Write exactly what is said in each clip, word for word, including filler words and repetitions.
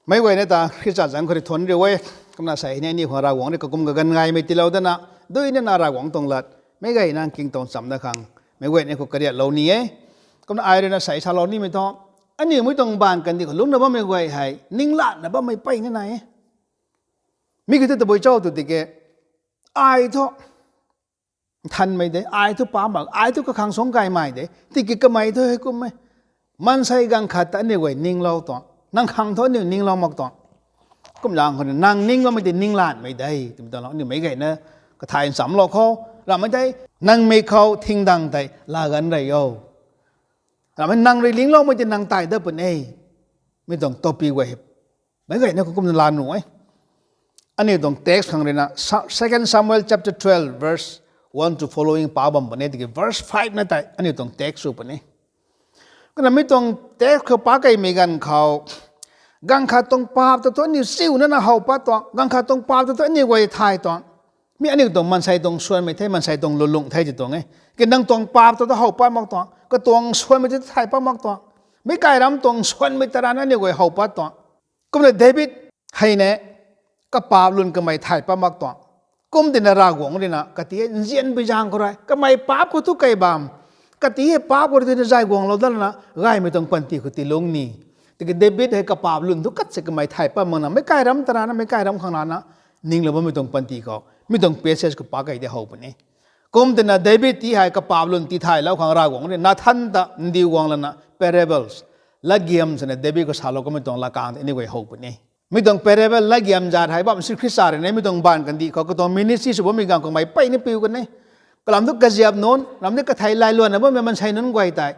Meic guayna ta Khrista zanc khou rui thuanc riu e. Kumna sa hei ni aniu khang Ravguangc rui kakum kaganv gaymei tiilou dana, dui nana Ravguangc tuang lat meic guayna nking tuang chamv da khang meic guayna khou kariatlou ni e. Kumna ai rui na sa salou nimei thu, aniu mei tuang baanv kandih khou lungcna bammei guay hei ninglanna bammei peyna nai e. Mi kiu thu tabui cho tw tiki, ai thu nthanmei de, ai thu paap mak, ai thu kakhang suangc gaymei de, tiki kamei thu hei kum e. Maansei ganv khat ta aniu guay ninglou tuang, nang khang thu aniu ninglou mak tuang. Kumzaeng khou nang ningloumei tei ninglanmei de twmei tuang lou, aniu meic guayna kathay nchamclou khou ramei tei, nang mei khou thingdang tei laa ganv rey o. Ramei nang rui ningloumei tei nang tai dat puni e. Mi tuang topic guay meic guayna khou kumna laa nuh e. Aniu tuang text khang rui na, Second Samuel chapter twelve verse one to following pa bam puni, tiki verse five na tei aniu tuang text sw puni. Kumna mi tuang text khou pac keymei ganv khou, ganv khat tuang paap ta thu aniu chiuna na how pat tuang, ganv khat tuang paap ta thu aniu guay thay tuang. Mi aniu tuang maansei tuang suanmei the, maansei tuang lulung the ti tuang e. Ki nang tuang paap ta thu how pat mak tuang, katuang suanmei ta thay pat mak tuang. Meic kai ram tuang suanmei ta rana aniu guay how pat tuang. Kumna David hei ne, kapaap lwn kamei thay pat mak tuang. Kum tina Ravguangc rui na kati hei nzianpui zaeng khou rui kamei paap khou thu kei bam, kati hei paap khou rui tina zay guanglou datna gaymei tuang panty khou tiilung ni. Tiki David hei kapaap lwn thu kat si kamei thay pat makna meic kai ram ta rana meic kai ram khang rana ninglou bammei tuang panty khou mi tuang passage khou pac key de how puni. Kum tina David ti hei kapaap lwn tithaylou khang Ravguangc rui Nathan ta ndiu guang lana parables, latgiam swna David khou salou kamei tuang lakang tei aniu guay how puni. Mi tuang parable latgiam zat hei bam Jisu Khrista rui na mi tuang baanv kandih khou katuang ministry sw bammei ganv khou mei peyna piu kan e. Kalam thu kaziap nunc, ram ni kathei lailuanna bammei maansei nunc guay tei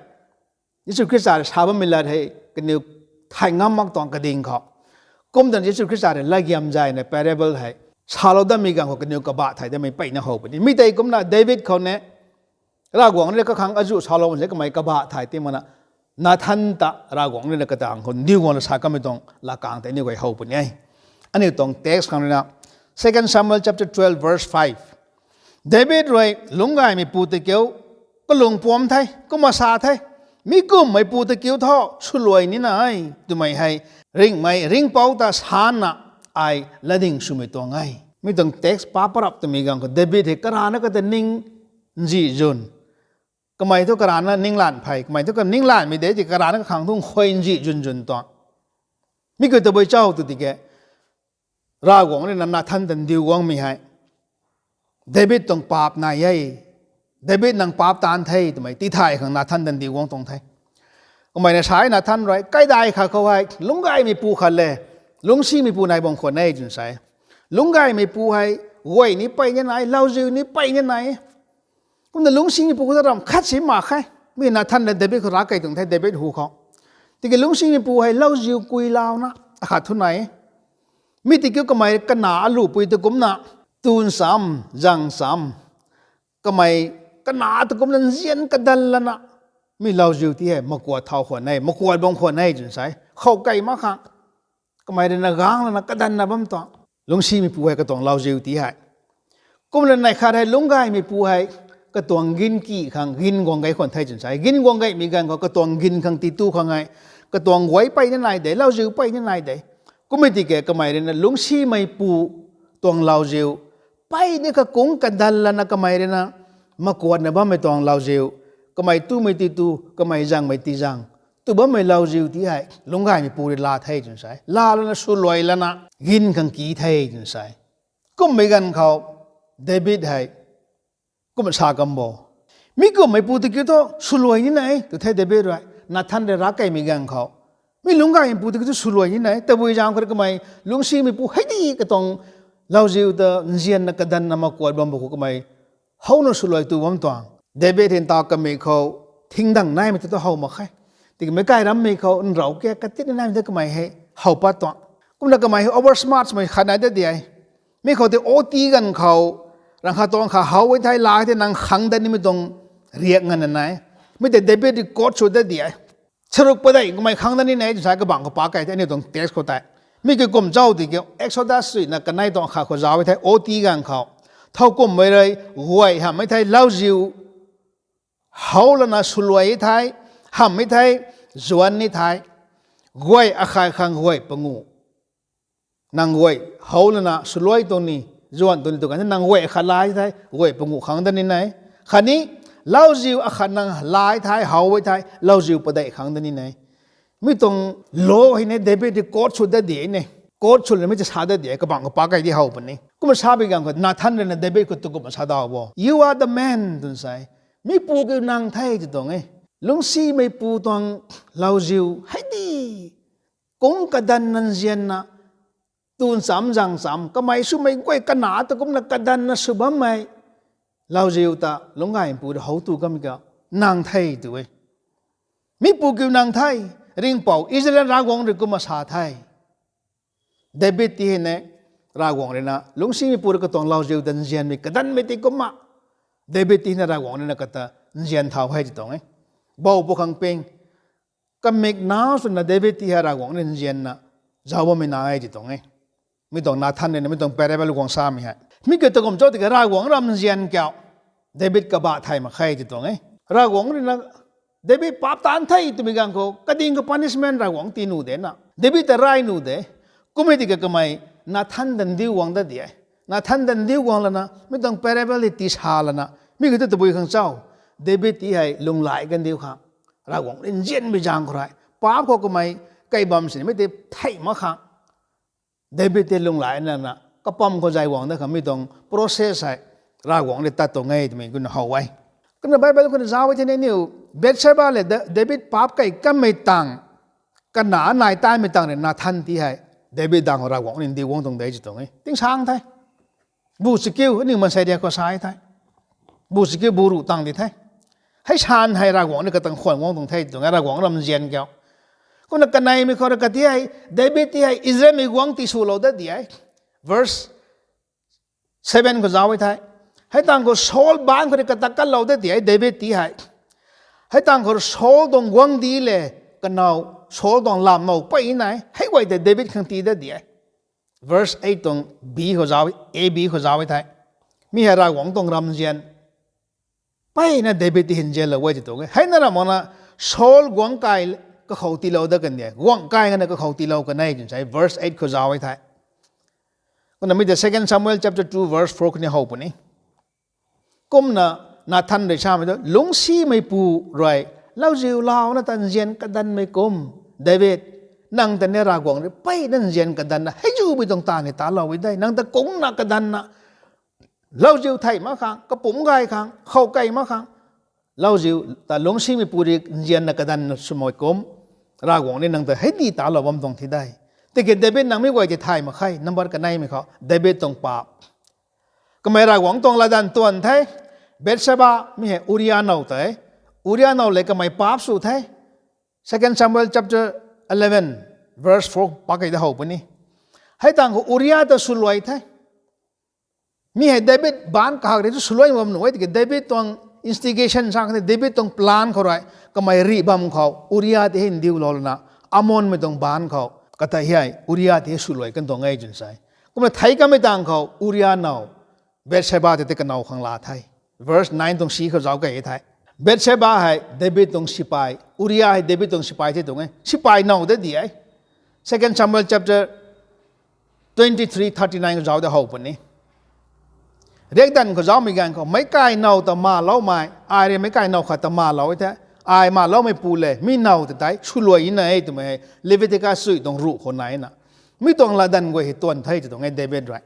Jisu Khrista rui sa bammei lat hei kaniw thay ngam mak tuang kading khou. Kum tina Jisu Khrista rui latgiam zayna parable hei salou datmei ganv khou kaniw kabah thay datmei peyna how puni. Mi tei kumna David khou ne, Ravguangc rui kakhang azuh salou se kamei kabah thay ti makna, Nathan ta Ravguangc rui na katang khou ndiu guang la sa kamei tuang lakang tei aniu guay how puni e. Aniu tuang text khang rui na, Second Samuel chapter twelve verse five. David rui lungc gaymeipu ta kiu kalung puam the, kumna sa the, mi kumhmeipu ta kiu thu swluai nina e twmei hei ringhmei ringhpouc ta sana ai latding swmei tuang e. Mi tuang text pa parap twmei ganv khou David hei karana kata ning nzih zwn. Kamei thu karana ninglan phey, kamei thu ka ninglanmei de ti karana kakhang thu nkhuai nzih zwn zwn tuang. Mi kiu tabui cho tw tiki, Ravguangc rui na Nathan ta ndiu guangmei hei, David tuang paap nai e, David nang paap taanv the twmei tithay khang Nathan ta ndiu guang tuang the. Kamei na sa e Nathan rui, kaidai khat khou hei lungc gaymeipu khat le, lungcsimeipu nai bam khwan e twna sa e. Lungc gaymeipu hei guay ni peyna nai, lauziu ni peyna nai. Kumna lungcsimeipu khou ta ram khat si mak khe. Mi Nathan le David khou ravkey tuang the, David hu khou. Tiki lungcsimeipu hei lauziu kuilauna akhat thu nai e. Mi tiki kamei kana alupui ta kumna, tun sam, zang sam, kamei kana ta kumna nzian kadan lana, mi lauziu ti hei makuat thau khwan e, makuat bam khwan e twna sa e. Khou key mak khang kamei rui na gang lana kadanna bam tuang. Lungcsimeipu hei katuang lauziu ti hei. Kumna neih khat hei lungc gaymeipu hei katuang ginki khang gin guang gei khwan the twna sa e. Gin guang geimei ganv khou katuang gin khang titu khang e, katuang guay peyna nai de, lauziu peyna nai de. Kummei tiki kamei rui na lungcsimeipu tuang lauziu peyna kakungc kadan lana kamei rui na makuatna bammei tuang lauziu, kamei tumei titu, kamei zangmei tizang, tu bammei lauziu ti hei lungc gaymeipu rui laa the twna sa e. Laa lana swluai lana gin khang ki the twna sa e. Kummei ganv khou David hei kumna sa kam bo, mi kumhmeipu ta kiu thu swluai nina e tw the David rui, Nathan rui ravkeymei ganv khou. Mi lungc gaymeipu ta kiu thu swluai nina e, tabui zaeng khou rui kamei lungcsimeipu hei di katuang lauziu ta nzianna kadanna makuat bam bo khou kamei howna swluai tu bam tuang. David hei ntaw kamei khou thingdang naimei ta tu how mak khe. Tiki meic kai rammei khou nrau ke katit naimei ta kamei hei how pat tuang. Kumna kamei hei over smartmei khat nai dat di e. Mi khou tei O T ganv khou, rang khat tuang kha how e thei, la e thei nang khang dat nimei tuang riak nganvna nai. Mi tei David record sw dat di e. Charuk padeih kamei khang dat nina e twna sa kabangc khou pac key the aniu tuang text khou tei. Mi kiu kum cho tiki Exodus suina kanei tuang kha khou zauc e thei O T ganv khou, thowkumhmei rui guay hamhmei thei lauziu how lana swluai e thei, hamhmei thei, zuanc ni thei, guay akhai khang guay panguh Nang guay how lana swluai tuang ni, zuan tuang ni tu kan nang guay akhat lai the, guay panguh khang dat ni nai. Khatni, lauziu akhat nang lai the, how e the, lauziu padeih khang dat ni nai. Mi tuang law hei ne David rui quote sw dat di ne. Quote sw lana mi ta sa dat di, kabang khou pa kei di how puni. Kumna sa bi gang khou Nathan rui na David khou tu kumna sa daw bo. You are the man, twn sa e. Mipu kiu nang the tw tuang e. Lungcsimeipu tuang lauziu hei di. Kung kadanna nzianna, tun cham zang cham, kamei swmei guay kana ta kumna kadanna sw bammei lauziu ta lungcgaymeipu rui how tu kamei ka nang the tw e. Mipu kiu nang the, ringhpouc Israel Ravguangc rui kumna sa the. David ti hei ne, Ravguangc rui na lungcsimeipu rui katuang lauziu ta nzianmei kadanmei ti kumna David ti hei na Ravguangc rui na kata nzian thau he tw tuang e. Bou pu khang ping, kamik na swna David ti hei Ravguangc rui nzianna zauc bammei na e tw tuang e. Mi tuang Nathan rui na mi tuang parable guang samei hei, mi kiu ta kum cho tiki Ravguangc ram nzian kiu David kabah thay mak khe tw tuang e. Ravguangc rui na David paap taanc the twmei ganv khou kading khou punishment Ravguangc tii nuh de na, David ta ray nuh de. Kum e tiki kamei Nathan ta ndiu guang dat di e. Nathan ta ndiu guang lana mi tuang parable hei tii sa lana mi kiu tu tabui khang cho, David ti hei lunghlaic kandiu khang, Ravguangc rui nzianmei zaeng khou rui, paap khou kamei kai bam sinmei tei thei mak khang, David tei lunghlaic nana kapam khou zay guang dat khang mi tuang process hei Ravguangc rui tat tuang e twmei kumna how e. Kumna Bible khou na zauc e thei ni niu, Bathsheba le Da-, David paap kai kanmei tang, kana nai taimei tang rui Nathan ti hei David dang khou Ravguangc rui ndiu guang tuang de tw tuang e. Tingsaeng the. Bu chakiu aniu maansei riak khou sa e the. Bu chakiu bu ruh tang di the. Hei san hei Ravguangc rui katang khwan guang tuang the tw tuang e, Ravguangc ram nzian kiu. Kumna kaneimei khou rui kati hei, David ti hei Israelmei guangc ti swlou dat di e. Verse seven khou zauc e the. Hei tang khou Saul baanc khou rui kata kalou dat di e David ti hei. Hei tang khou Saul tuang guangcdic le kanow, Saul tuang lamhnow pey nai, hei guay tei David khang tii dat di e. Verse eight tuang B khou zauc, A B khou zauc e the. Mi hei Ravguangc tuang ram nzian. Peyna David ti hei nzianlou e tw tuang e. Hei na ram makna Saul guangc kai kakhou tiilou dat kan di e. Guangc kai kana kakhou tiilou kan e twna sa e. Verse eight khou zauc e the. Kumna mi tei Second Samuel chapter two verse four khou ni how puni. Kumna Nathan rui samei tu, lungcsimeipu rui lauziu launa ta nzian kadanmei kum, David, nang ta ni Ravguangc rui peyna nzian kadanna hei zumei tuang taanv ni talou e de. Nang ta kungna kadanna lauziu thei mak khang, kapumc gay khang, khou kei mak khang, lauziu ta lungcsimeipu rui nzianna kadanna swmei kum, Ravguangc ni nang ta hei di talou bam tuang thi de. Tiki David nang mi guay tei thay mak khe, number kaneimei khou David tuang paap. Kamei Ravguangc tuang latdanv tuan the. Bathsheba mi hei Uriah now tei. Uriah now le kamei paap sw the. Second Samuel chapter eleven, verse four pa kei da how puni. Hei tang khou Uriah ta swluai the. Mi hei David baanc kahak rui tu swluai bam nuh e tiki David tuang instigation sa khatni David tuang plan khou rui kamei rih bam khou Uriah ti hei ndiulou lana Ammonmei tuang baanc khou kata hei Uriah ti hei swluai kan tuang e twna sa e. Kumna thei kanmei tang khou Uriah now Bathsheba tei tei kanow khang laa the. Verse nine tuang C khou zauc kei the. Bathsheba hei David tuang sipai, Uriah hei David tuang sipai the tuang e. Sipai now dat di e. Second Samuel chapter twenty-three thirty-nine khou zauc da how puni. Riakdanv khou zaucmei ganv khou meic kai now ta maloumei, ai rui meic kai now khat ta malou e the. Ai maloumeipu le mi now ta tei swluai na e twmei hei Leviticus chui tuang ruh khou nai na. Mi tuang latdanv guay hei tuan the tw tuang e David rui.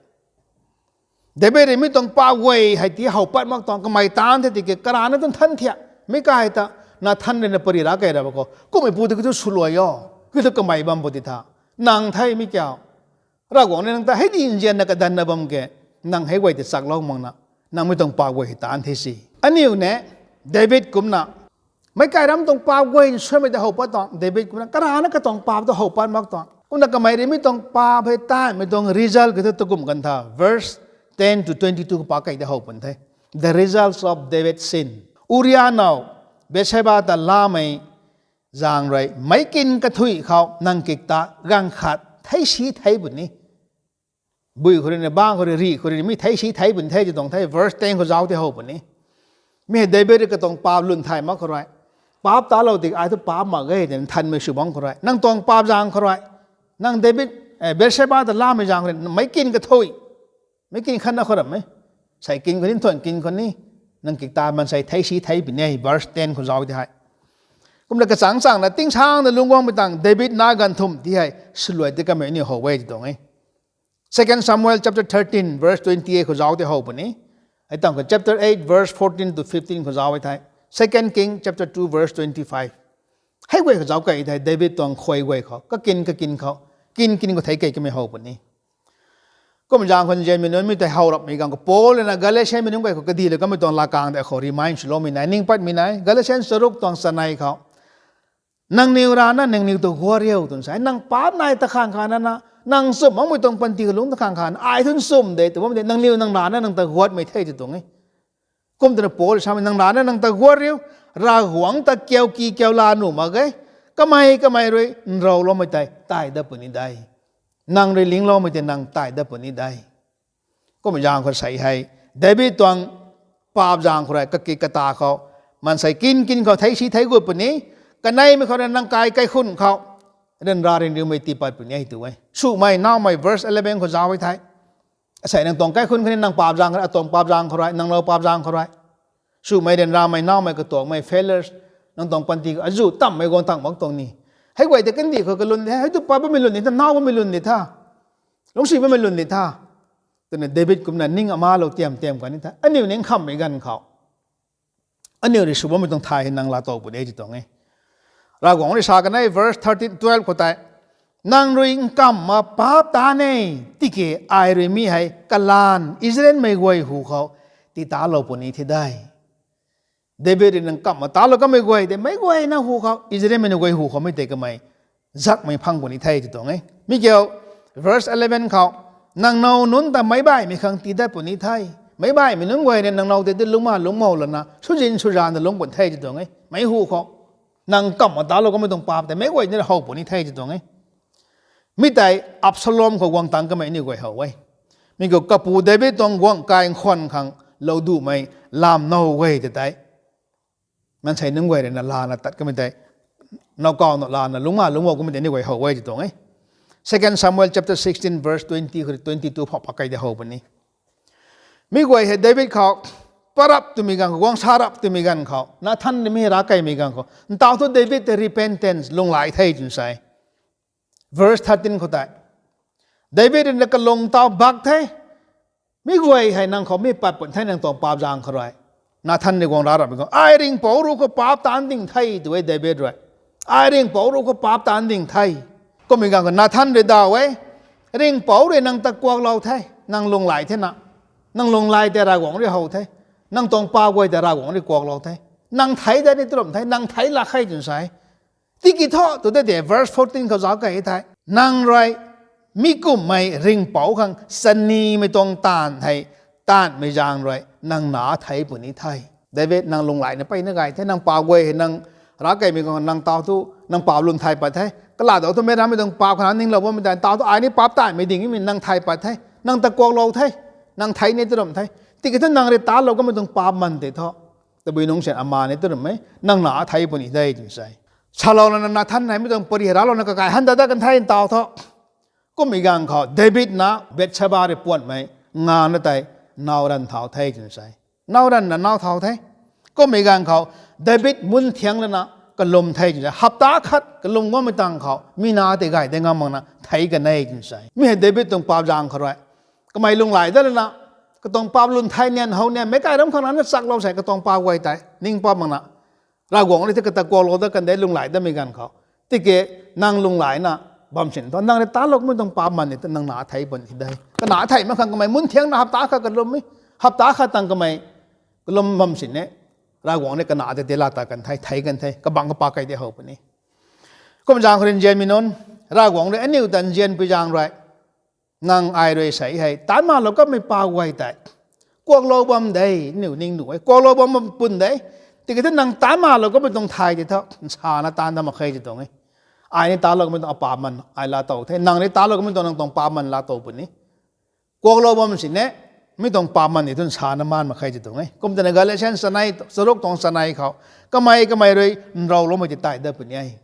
David rui mi tuang paap guay hei ti how pat mak tuang, kamei taanc the tiki karana tuang than thiak. Mi kai ta Nathan rui na pary ra kei ra ba khou, kummeipu ti kiu tu swluai o, kiu tu kamei bam bo ti tha. Nang the mi kiu. Ravguangc ni nang ta hei di nzianna kadanna bam ke, nang hei guay tei chaklou makna, nang mi tuang paap guay hei taanc the si. Aniu ne, David kumna, meic kai ram tuang paap guay nsuaimei ta how pat tuang, David kumna karana katuang paap ta how pat mak tuang. Kumna kamei rui mi tuang paap hei taanmei tuang result kiu thu tu kum kan tha. Verse ten to twenty-two khou pa kei da how pun the. The results of David's sin. Uriah now Bathsheba ta laamei zaeng rui meic kin kathuic khou nang kik ta ganv khat thei si thei puni. Bui khou rui ni, bang khou rui, rih khou rui ni, mi thei si thei puni the tw tuang the, verse ten khou zauc ti how puni. Mi hei David rui katuang paap lun thay mak khou rui. Paap talou ti ai thu paap mak ge twna nthanmei sw bam khou rui. Nang tuang paap zaeng khou rui. Nang David Bathsheba ta lamei zaeng khou rui meic kin kathui, meic kin khatna khou ram e. Sei kin khou ni, nthuan kin khou ni, nang kikta maansei thei si thei puni e, verse ten khou zauc tei hei. Kumna kachangc changna tingsaengna lungc guangmei tang David nac ganv thumh ti hei swluai tei kamei aniu how e ti tuang e. Second Samuel chapter thirteen verse twenty-eight khou zauc tei how puni. Hei tang khou chapter eight verse fourteen to fifteen khou zauc e thei. Second King chapter two verse twenty-five. Hei guay khou zauc kei thei David tuang khuay guay khou kakin kakin khou, kin kin khou thei kei kamei how puni. Kum zaeng khou nzianmei nunc mei tei how rapmei ganv khou Paul na Galatian mei nunc guay khou kadih lou kamei tuang lakaeng tei khou remind swloumei nai, ning patmei nai. Galatian charuk tuang chanei khou, nangniw rana nangniw ta guat riu twna sa e. Nang paap nai ta khang kha na, nang nchumh makmei tuang panty kalungc ta khang kha na, ai thu nchumh de tw bammei tei nangniw nang rana nang ta guatmei the ti tuang e. Kum twna Paul samei, nang rana nang ta guat riu, Ravguangc ta kiauki kiaula nuh mak ge, kamei kamei rui nrauloumei tei tai dat puni de. Nang rui lingloumei tei nang tai dat puni de. Kummei zaeng khou sei hei David tuang paap zaeng khou rui kaki kata khou maansei kin kin khou thei si thei gut puni, kaneimei khou rui nang kai kaikhunc khou ryanra ryanriumei tii pat puni e tu e. Swmei naumei verse eleven khou zauc e thei. Asei nang tuang kaikhunc khatni nang paap zaeng khou rui, atuang paap zaeng khou rui, nang lou paap zaeng khou rui. Swmei ryanramei naumei katuangmei failures, nang tuang panty khou azuh tamhmei guang tang mak tuang ni. Hei guay tei kandih khou kalwn de, hei tu pat bammei lwn ni tha, nau bammei lwn ni tha, lungcsi bammei lwn ni tha, twna David kumna ning ama lou tiam tiam kan ni tha. Aniu ning khamhmei ganv khou aniu rui sw bammei tuang thay hei nang laatow puni e ti tuang e. Ravguangc rui sa kan e verse thirteen, twelve khou tei, nang rui nkamhna paap taanv e, tiki ai rui mi hei kalanv Israelmei guay hu khou tii talou puni the de. David rui nang kamhna talou kamei guay tei meic guayna hu khou, Israelmei na guay hu khou mei tei kamei zakmei phang puni the ti tuang e. Mi kiu, verse eleven khou, nang now nunc ta meic baihmei khang tii dat puni the. Meic baihmei nunc guay rui nang now tei ti lungcma lungcmou lana swzin swzanna lungc pun the ti tuang e. Meic hu khou nang kamhna talou kamei tuang paap tei meic guay ni rui how puni the ti tuang e. Mi tei Absalom khou guang tang kamei aniu guay how e. Mi khou kapu David tuang guangc kai nkhwan khang lou dumei lam now guay tei tei maansei nunc guay rui na lana tat kamei tei, now kau na lana lungcma lungcmou kamei tei aniu guay how e ti tuang e. Second Samuel chapter sixteen verse twenty khou twenty two phou pakai tei how puni. Mi guay hei David khou parap twmei ganv khou, guang sa rap twmei ganv khou, Nathan rui mi rav keymei ganv khou, ntaw thu David tei repentance, lunghlaic the twna sa e. Verse thirteen khou tei, David rui na kalung taw bak the, mi guay hei nang khou mi pat pun the nang tuang paap zaeng khou rui. Nathan rui guang rav rapmei khou, ai ringhpouc ruc khou paap taanv ding the tu e David rui. Ai ringhpouc ruc khou paap taanv ding the. Kummei ganv khou Nathan rui daw e, ringhpouc rui nang ta kuaklou the, nang lunghlaic thena. Nang lunghlaic tei Ravguangc rui how the. Nang tuang paap guay tei Ravguangc rui kuaklou the. Nang thei dat ni tu ram the, nang thei lak khe twna sa e. Tiki thu tu de de verse fourteen khou zauc kei thei, nang rui mi kumhmei ringhpouc khang chanimei tuang taanv hei taanvmei zaeng rui nang na thei puni the. David, nang lunghlaicna peyna gay the, nang paap guay hei nang rav keymei khou nang taw thu nang paap lwn thay pat the. Kalam daw thu meic rammei tuang paap khana ninglou bammei tei taw thu ai ni paap taanvmei ding mi nang thay pat the, nang ta kuaklou the, nang thei ni tu ram the. Tiki thu nang rui talou kamei tuang paap man tei thu, tabui nungc syan ama ni tu ram e, nang na thei puni de twna sa e. Salouna Nathan hei mi tuang pary hei raclouna kakai han ta dat kan the ntaw thu. Kummei ganv khou David na Bathsheba rui puanhmei ngangna tei naw ranv thau the twna sa e. Naw ranvna naw thau the. Kummei ganv khou David mun thiang lana kalum the twna sa e. Hapta khat kalum guangmei tang khou mi na tei gay de ngam makna thei kan e twna sa e. Mi hei David tuang paap zaeng khou rui kamei lunghlaic dat lana, katuang paap lwn thei nian how nian meic kai ram khang na chaklou sei katuang paap guay tei ning pat makna, Ravguangc rui tei kata kuaklou dat kan de lunghlaic datmei ganv khou. Tiki nang lunghlaicna bam sin thu nang rui talou kamei tuang paap man ni tu nang na thei puni de. Kana thei mak khang kamei mun thiangna hapta khat kalummei, hapta khat tang kamei kalum bam sin e. Ravguangc rui kana tei tei laa ta kan the, thei kan the, kabangc kapa kei tei how puni. Kum zaeng khou rui nzianmei nunc, Ravguangc rui aniu ta nzianpui zaeng rui, nang ai rui sei hei taanc malou kamei paap guay tei kuaklou bam de, aniu ning nuh e, kuaklou bam pun de. Tiki thu nang taanc malou kamei tuang thay tei thu nsana taanc dat mak khe ti tuang e. Ai ni talou kamei tuang paap man ai laatow the, nang ni talou kamei tuang nang tuang paap man laatow puni. Kuaklou bam sini, mi tuang paap man ni thu nsana maan mak khe ti tuang e. Kum twna Galatian chanei, charuk tuang chanei khou, kamei kamei rui nrauloumei tei tai dat puni e.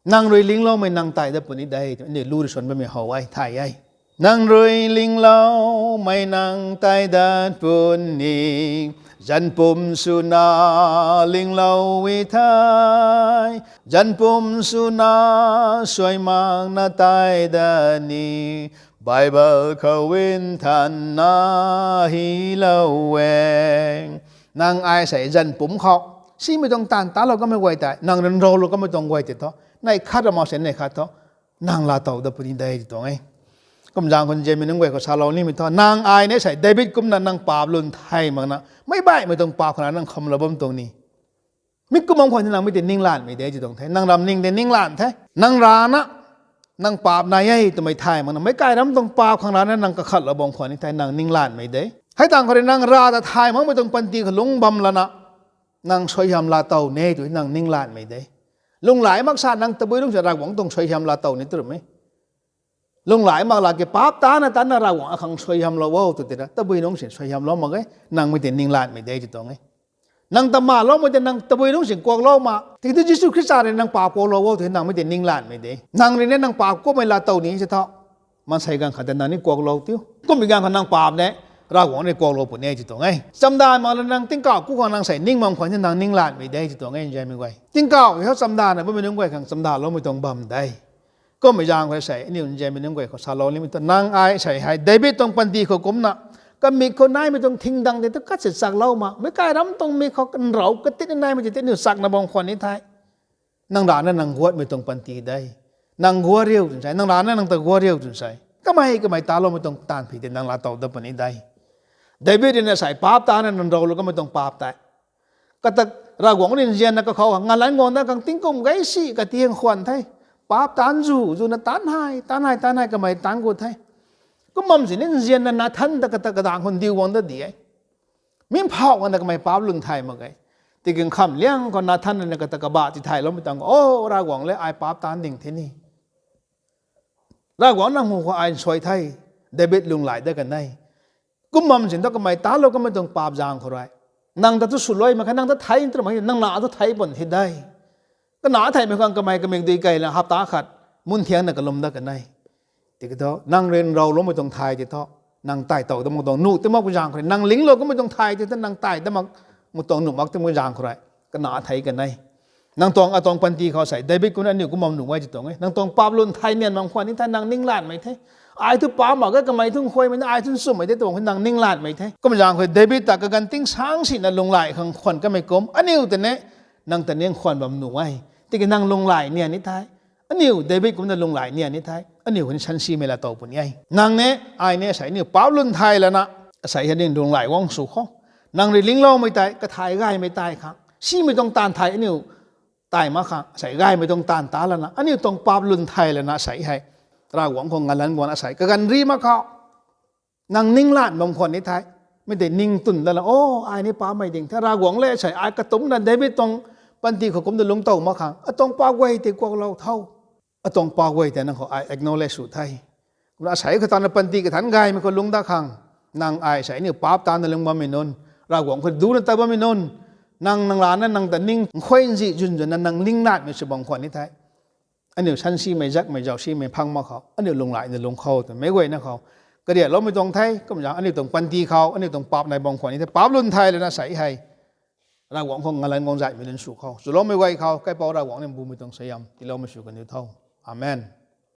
Nang rui lingloumei nang tai dat puni de, aniu lu rui suan bammei how e, thay e. Nang rui lingloumei nang tai dat puni, zanpum swna linglou e the, zanpum swna suaimakna tai dat ni, Bible khou nthanna hylou e. Nang ai sei zanpum khou simei tuang taanv talou kamei guay tei, nang ryanralou kamei tuang guay tei thu, neih khat ra mak se neih khat thu, nang laatow dat puni de ti tuang e. Kum zaeng khou nzianmei nunc guay khou salou nimei thu, nang ai ni sei David kumna nang paap lwn thay makna, meic baihmei tuang paap khang rana nang khamlou bam tuang ni. Mi kum bam khwan ni nang mi tei ninglanmei de ti tuang the, nang ram ning tei ninglan the. Nang rana, nang paap nai e twmei thay makna, meic kai ram tuang paap khang rana nang kakhatlou bam khwan ni thei nang ninglanmei de. Hei tangv khou rui nang rav ta thay makmei tuang panty khou lungc bam lana, nang suaihiam laatow ni tw nang ninglanmei de. Lunghlaic mak sa nang tabui nungc si Ravguangc tuang suaihiam laatow ni tw ram e. Lunghlaic mak lak ki paap tana tana Ravguangc akhang suaihiamlou o tw tina, tabui nungc si suaihiamlou mak e, nang mi tei ninglanmei de ti tuang e. Nang ta maloumei tei nang tabui nungc si kuaklou ma, tiki thu Jisu Khrista rui nang paap kuaklou o tw nang mi tei ninglanmei de. Nang rui ni nang paap kuakmei laatow ni si thu, maansei gaanv khat tei nang ni kuaklou tiu. Kummei gaanv khou nang paap ni, Ravguangc rui kuaklou puni ti tuang e. Chamdan mak lana nang tingkauh ku khang nang sei ning bam khwan ni nang ninglanmei de ti tuang e, nzianmei guay. Tingkauh khou chamdanna bammei nunc guay khang chamdanloumei tuang bam de. Kummei zaeng khou sei aniu nzianmei nunc guay khou salou nimei thu, nang ai sei hei David tuang panty khou kumna, kamik khou naimei tuang thingdang tei thu kat si chaklou ma, meic kai ram tuang mik khou kanrou katit naimei tei aniu chakna bam khwan ni thei, nang rana nang guatmei tuang panty de. Nang guat riu twn sei, nang rana nang ta guat riu twn sei, kamei kamei taloumei tuang taanv phi tei nang laatow dat puni de. David rui na sei paap tana nang ralou kamei tuang paap tei, kata Ravguangc rui nzianna kakhou ngalanc guang dat khang tingkum gei si katiang khwan the. Paap taanc zu zuna taanc hei taanc hei taanc hei kamei taanc gut the. Kum bam si ni nzianna Nathan ta kata kadang khou ndiu guang dat di e. Mi phauh ngana kamei paap lwn thay mak ge. Tiki nkham liang khou Nathan rui na kata kabah tithayloumei tangv khou, O Ravguangc le, ai paap taanc ding the ni. Ravguangc nang hu khou ai nsuai the. David lunghlaic dat kan e. Kum bam si thu kamei talou kamei tuang paap zaeng khou rui, nang ta thu swluai mak khe, nang ta thei tw mak khe, nang na thu thei pun the de. Kana theimei khang kamei kamik dui kei la hapta khat mun thiangna kalum dat kan e. Tiki thu nang ryanraloumei tuang thay tei thu, nang tai tow dat mak tuang nuh tei makpui zaeng khou rui, nang linglou kamei tuang thay tei thu nang tai dat mak mu tuang nuh mak tei makpui zaeng khou rui, kana thei kan e. Nang tuang atuang panty khou sei David kumna aniu kum bam nuh e ti tuang e. Nang tuang paap lwn thay nian bam khwan ni thei nang ninglanmei the. Ai thu paap mak ge, kamei thu nkhuaimei na, ai thu nchumhmei the tuang khou nang ninglanmei the. Kum zaeng khou David ta kaganv tingsaeng sina lunghlaic khang khwan kamei kum aniu tei ni, nang ta ni khwan bam nuh e. Tiki nang lunghlaic nian ni thei, aniu David kumna lunghlaic nian ni thei, aniu khou ni sansimei laatow puni e. Nang ni, ai ni sei aniu paap lwn thay lana, asei hei ni lunghlaic guang sw khou, nang rui lingloumei tei kathay gaymei tei khang simei tuang taanv thay aniu tai mak khang sei gaymei tuang taanv ta lana, aniu tuang paap lwn thay lana sei hei Ravguangc khou ngalanc guangna sei kaganv ri mak khou nang ninglan bam khwan ni thei, mi tei ning twn dat la, O, ai ni paapmei ding the, Ravguangc le, sei ai katumcna David tuang panty khou kumna lungctow mak khang atuang paap guay tei kuaklou tho. Atuang paap guay tei nang khou ai acknowledge sw the. Kumna asei khou tana panty kathanc gaymei khou lungc dat khang, nang ai sei aniu paap tana lungc bammei nunc, Ravguangc khou duna ta bammei nunc, nang nang rana nang ta ning nkhuai nzih zwn zwnna nang ninglanmei sw bam khwan ni thei, aniu sansimei zakmei zaucsimei phang mak khou aniu lunghlaicna lungc khou twmei guayna khou kariakloumei tuang the. Kumzaeng aniu tuang panty khou aniu tuang paap nai bam khwan ni thei paap lwn thay lana sei hei Ravguangc khou ngalanc guang zaymei nunc sw khou, chuloumei guay khou kaipouc Ravguangc ni mbumei tuang suaihiam tiiloumei sw kan diu tho. Amen.